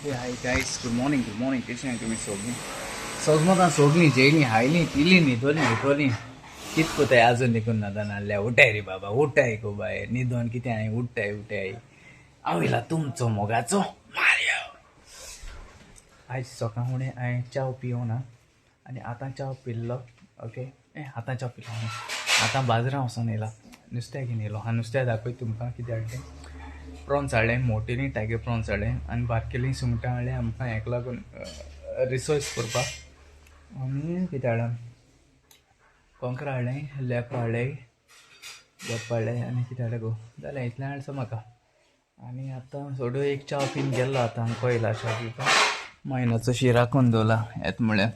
Hi guys, good morning, good morning. कशें आहाय तुमी सोगलीं? सोजमतां सोगलीं जेयलीं, हायलीं, पिलीं, न्हिदोलीं, उठोलीं. कित कोताय आजून देखून न्हाता नासल्या. उठाय रे बाबा, उठाय गो बाय, न्हिदोन कितें हांवें. उठ्ठाय उठाय. हांव येयला तुमचो मोगाचो मारियो. आयज सकाळ फुडें हांवें च्याव पिवना आनी आतां च्याव पिल्लो. ओके, ए आतां च्याव पिलो. आतां बाजारां वचोन येयला, नुस्त्या घेवन येयलो. आनी नुस्त्या दाखयता तुमकां कितें हाडलें. प्रॉन्स हाडले, मोटेलीं टायगर प्रॉन्स हाडले आनी बारकेलीं सुंगटां हाडलें आमकां हेका लागून रिसोर्स करपाक. आनी कितें हाडलां? कोंकरा हाडलें, लेपो हाडले, लेपो हाडले. आनी कितें हाडलें गो? जालें, इतलें हाडसा म्हाका. आनी आतां सोडू एक च्या पिवन गेल्लो. आतां आमकां येयला च्या पिवपाक. मायनाचो शिरा करून दवरला. येता म्हळ्यार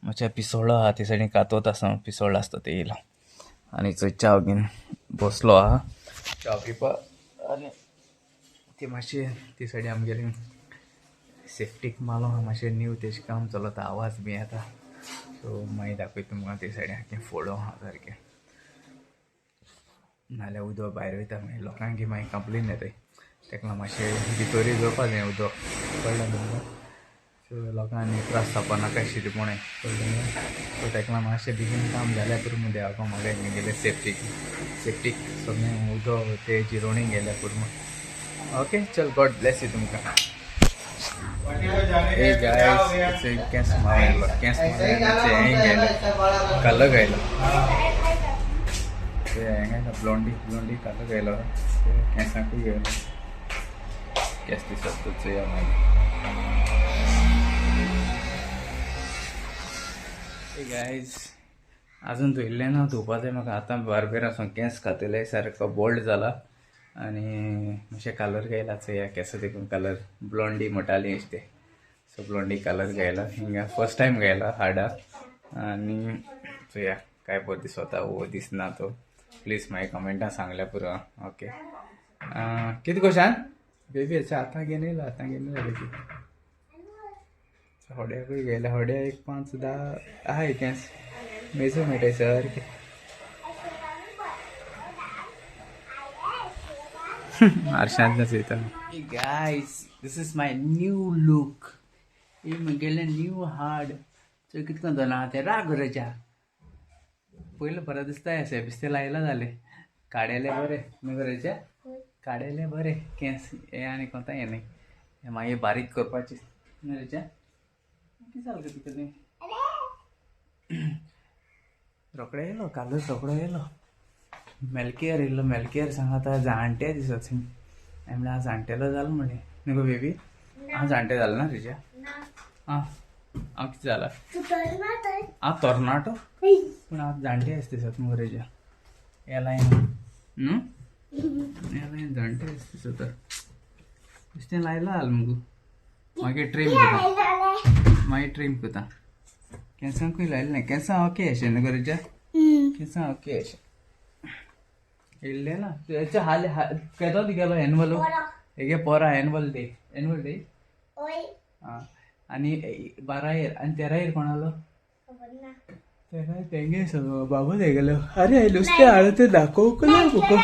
मातशें पिसोळो आहा, ते सायडीन कातोत आसा, पिसोळो आसता ते येयला. आनी चोय च्याव घेवन बसलो आहा च्या पिवपाक. आनी ती मातशी ती सायडीन आमगेली सेफ्टीक मालो आहा, मातशें न्यू तेजें काम चलता, आवाज बी येता. सो मागीर दाखयता तुमकां. ते सायडीन तें फोडो आहा सारकें, नाल्यार उदक भायर वयता, मागीर लोकांक मागीर कंप्लेन येताय. तेका लागून मातशें भितरूय दवरपा जाय उदक, कळ्ळें तुमकां? सो लोकांनी त्रास जावपा नाका शिरपोणे, कळ्ळें? सो तेका लागून मातशें बेगीन काम जाल्यार पुरो मुदें हांव म्हाका गेले सेफ्टीक सेफ्टीक सगळें उदक ते जिरोणी गेल्या पुरो. ओके, चल, गॉड ब्लेस you तुमकां. Hey guys, it's a केंस मारलो, केंस मारलो, हेंग गेले, कलर गेलो. ते हेंग आयलो, ब्लॉन्डी ब्लॉन्डी कलर गेलो, केंसाकूय गेलो. केंस दिसत तो चोया मागीर. Hey guys, अजून धुयल्लें ना, धुवपा जाय म्हाका. आतां बार्बेर वचोन केंस कातले, सारको बोल्ड जाला आनी मातशें कलर गेला. चोया केंस देखून कलर, ब्लॉन्डी म्हणटाली अशें ते. सो ब्लॉन्डी कलर गेला हिंगा, फर्स्ट टायम गेला हाडा. आनी चोया काय बरो दिसता वो दिसना तो. प्लीज मागीर कमेंटान सांगल्या पुरो. ओके, कितें क्वेश्चन बेबी? अच्छा, आतां घेवन येयलो, आतां घेवन येयलो बेबी. होड्याकूय गेले, होड्या एक 5-10 आहाय केंस मेजू मेळटाय सारकें. आरशांतल्यान चोयता. Guys, this is my new look. हे म्हगेलें न्यू हाड. चोय कितको जालां आहा तें. राग रजा पयलें बरें दिसता. अशें बेश्टें लायलां जालें, काडेलें बरें न्हू रजा? काडेलें बरें केंस हे. आनी कोता हें न्ही, हें मागीर बारीक करपाचें न्हू रजा? कितें जालें गो तुका तें? रोकडे येयलो कालूच, रोकडो येयलो. मेलकेर येयलो, मेलकेर सांग. आतां जाणटे दिसत. हांवें म्हणलें जाणटेलो जालो म्हणे न्हू गो बेबी? हांव जाणटे जालो ना रिजा? आं, हांव कितें जाला? हांव तरणाटो, पूण हांव जाणटे आसता दिसत मुगो रेजा. हे लायन न्हू, हे लायन जाणटे आसता दिसता. बेश्टें लायलां हाल मुगो. मागीर ट्रीम करता, मागीर ट्रीम करता. केंसांकूय लायलें ना, केंसां ओके अशें न्हू गो रिजा? केंसां ओके अशें इल्लें ना. हेच्या हाल केदो गेलो एनुअल हेगे पोरा, एनुअल डे, एनुअल डे. आं, आनी 12 यर आनी 13 यर कोणालो? 13 तेंगे सगळो बाबू तेगेलो. अरे नुस्तें हाडलें तें दाखोवंक ना तुका.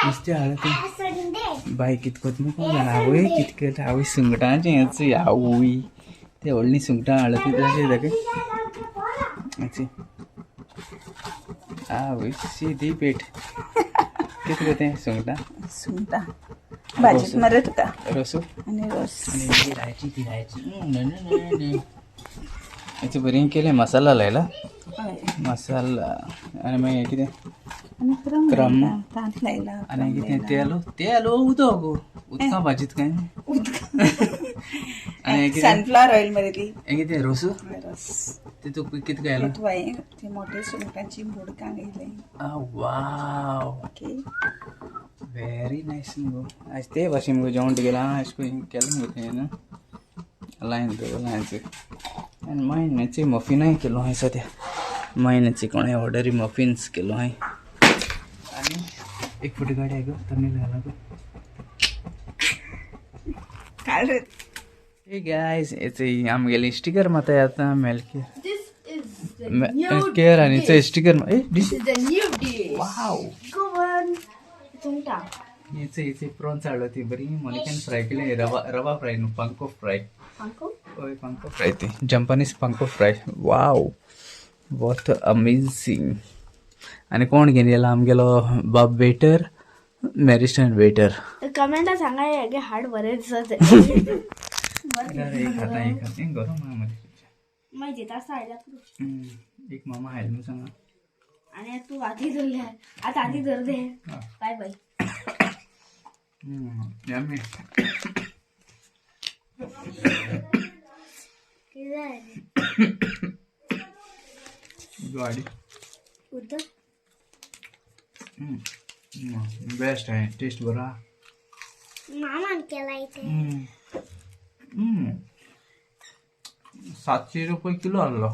नुस्तें हाडलें तें बाय कितकोत मुगो जाणा. आवय, कितकें आवय सुंगटांचें हेंच. आवय, ते व्हडलीं सुंगटां हाडलें ती तशें दाखय. आवय, शी दी पेट. कितें गो तें सुंगटां? सुंगटां भाजीत मरे तुका. रोसू. आनी रोस. आनी ती रायची, ती रायची हेचे बरी केलें. मसाला लायला. हय. मसाला आनी मागीर कितें? आनी क्रम. क्रम. तांत लायला. आनी कितें? तेल, तेल उदक गो, उदकां भाजीत काय? आनी कितें? सनफ्लावर ऑयल मरे ती. हें कितें, रोसू? रोस. तितूंत कितें घायलां? हांवें ती मोटे सुंगटांची बोडकां घेयलें. वाव. ओके. व्हेरी नायस मुगो. आयज ते भाशेन मुगो जेवण तुगेलें. आं, अशें करून केलें मुगो तुवें न्हू. लायन दवरलां. आनी मायनाची मफिनाय केलो हांवें सद्या. मायनाची कोणें ऑर्डरी मफिन्स केलो हांवें. आनी एक फोटो काडया गो, थंबनेल घाला गो. काड रे. Hey guys, it's आमगेली स्टिकर माताय आतां मेलकेर. This is the new Melcare आनी dish. Sticker A dish. This is the new dish. Wow. Go on. सुंगटां. हेचे हेचे प्रॉन्स हाडलो ती बरी मोनिकान फ्राय केली. रवा रवा फ्राय न्हू, पांको फ्राय. पांको. हय, पांको फ्राय ती, Japanese panko fry. Wow, what amazing. आनी कोण घेवन येयला? आमगेलो बाब वेटर, मॅरिस्टन वेटर. कमेंटा सांगा हेगे हाड बरें दिसत. एक खाता, एक खाता गरम आहा मरे. मागीर दिता आयला. एक मामा हायल न्हू सांगा. आणि तू आधी धरले, आता आधी धर दे. Bye bye. Yummy. किती? गाडी. उदक. बेस्ट आहे, टेस्ट बरा. मामान केला इथे. 700 रुपये किलो आहलो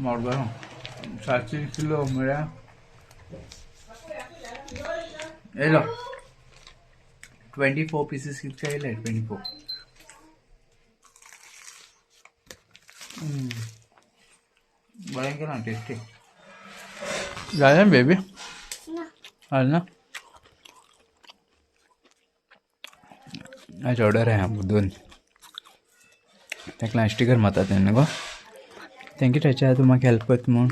मडगांव. 700 किलो म्हळ्यार येयलो 24 पिसीस. कितके येयले? 24. बरें केलां, टेस्टी जालें बेबी. ना. हाल ना. आज ऑर्डर आहे आमकां दोन. ताका स्टिकर मारता तेन्ना गो. Thank you चाचा, तूं म्हाका हेल्प करता म्हूण.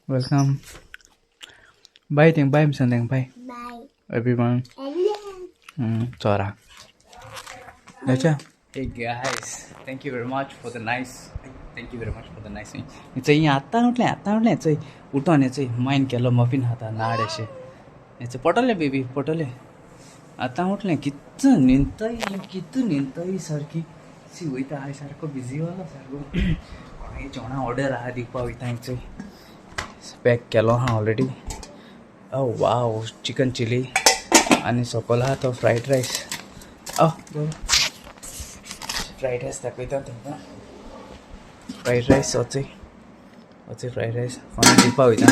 Welcome. बाय तेंक, बाय सांग तेंक, बाय. बाय. एवरीवन. चोरा चाचा. Hey guys, thank you very much for the nice, thank you very much for the nice. चोय आत्तां उठलें, आत्तां उठलें. चोय उठोन चोय मायन केलो मफीन खाता नाड अशें. हेचो पटोलें बेबी, पटोलें. आतां उठलें. कितू न्हिदतय, कितू न्हिदतय सारकी. सी वयता हाय, सारको बिजी जालो सारको. कोणाय जेवणा ऑर्डर आहा दिवपा वयता. चोय पॅक केलो आहा ऑलरेडी. ओ वाव, चिकन चिली आनी सकयल आहा तो फ्रायड रायस. ओ फ्रायड रायस दाखयता तुमकां. फ्रायड रायस वचय, वचय. फ्रायड रायस कोणाक दिवपा वयता?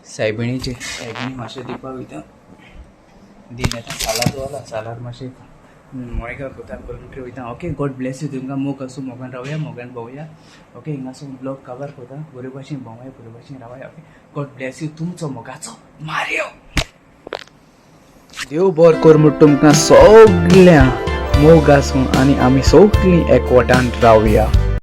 सायबिणीचे, सायबिणी मातशें दिवपा वयता. दिन येता. सालाद जाला, सालाद मातशें मोळेगांव कोता करून वयता. ओके, गॉड ब्लेस you तुमकां. मोग आसूं, मोगान रावया, मोगान भोंवया. ओके, हिंगासून ब्लॉग कवर करता. बरे भाशेन भोंवाय, बरे भाशेन रावाय. Okay, God bless you. तुमचो मोगाचो मारियो. देव बर कर म्हूण तुमकां सगळ्या. मोग आसूं आनी आमी सगळीं एकवटान रावया.